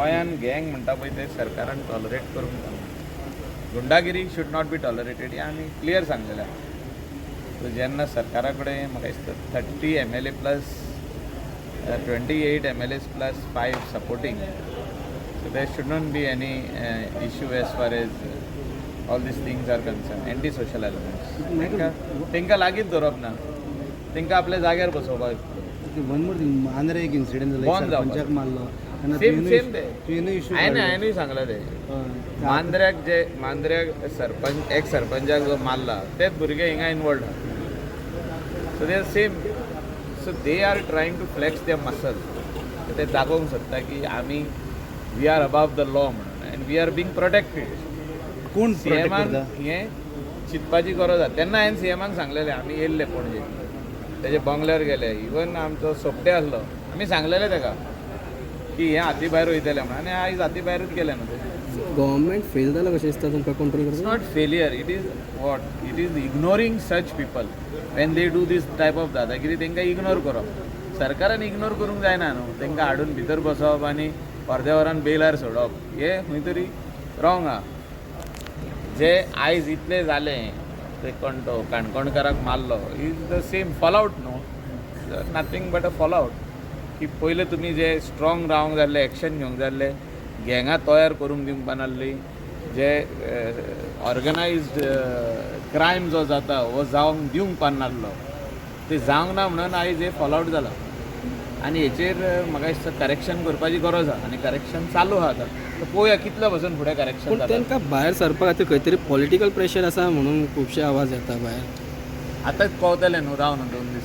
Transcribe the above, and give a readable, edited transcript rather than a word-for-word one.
गोंयान गँग म्हणटा पळय ते सरकारान टॉलरेट करूंक जायना. गुंडागिरी should not be tolerated हें आमी क्लियर सांगलेलें आहा. सो जेन्ना सरकारा कडेन म्हाका दिसता 30 MLA plus 28 MLAs plus five supporting, so there should not be any issue as far as all these things are concerned. Anti social elements, तांकां लागींच धरप ना, तांकां आपल्या जाग्यार बसोवपाक. वन मोर थिंग, मांद्रे एक इन्सिडेंट जालो. बॉम्ब जावपाक. सरपंचाक मारलो तेन्ना. सेम सेम ते तुवेनूय इशू. हांवें सांगलें ते मांद्र्याक, जे मांद्र्याक सरपंच, एक सरपंचाक जो मारला, तेच भुरगे हिंगा इनवॉल्ड आहा. So they are same, so they are trying to flex their muscle. ते दाखोवंक सोदता की आमी we are above the law म्हणून and we are being protected. कोण protect सीएमान करता? हें चिंतपाची गरज आसा. तेन्ना हांवें सीएमाक सांगलेलें, आमी येयल्ले पणजे, तेजे बंगल्यार गेले, इवन आमचो सोपटे आसलो, आमी सांगलेले ताका की हें हाती भायर वयतलें म्हणून आनी आयज हाती भायरूच गेलें न्हू तें. गव्हर्मेंट फेल जाला कशें दिसता तुमकां कंट्रोल It's करपाक? not failure. It is what? It is ignoring such people. When they do this type of दादागिरी, तांकां इग्नोर करप. सरकारान इग्नोर करूंक जायना न्हू. तांकां हाडून भितर बसोवप आनी अर्द्या वरान बेलार सोडप हें खंय तरी रॉंग आहा. जे आयज इतलें जालें, ते कोण तो काणकोणकाराक मारलो, is the same fallout न्हू, nothing but a fallout की पयले तुमी जे स्ट्रॉंग रावंक जाय आसले, एक्शन घेवंक जाय आसले, गँगां तयार करूंक दिवंक नासली, जे ऑर्गनायज्ड क्रायम जो जाता हो जावंक दिवंक पानासलो, ते जावंक ना म्हणून आयज हे फॉलआवट जाला. आनी हेचेर म्हाका दिसता करेक्शन करपाची गरज आहा आनी करेक्शन चालू आहा. आतां तर पळोवया कितले पसून फुडें करेक्शन पूण जाता. तांकां भायर सरपा खातीर खंय तरी पॉलिटिकल प्रेशर आसा म्हणून खुबशे आवाज येता भायर. आतांच कळतलें न्हू, राव न्हू 2 दीस.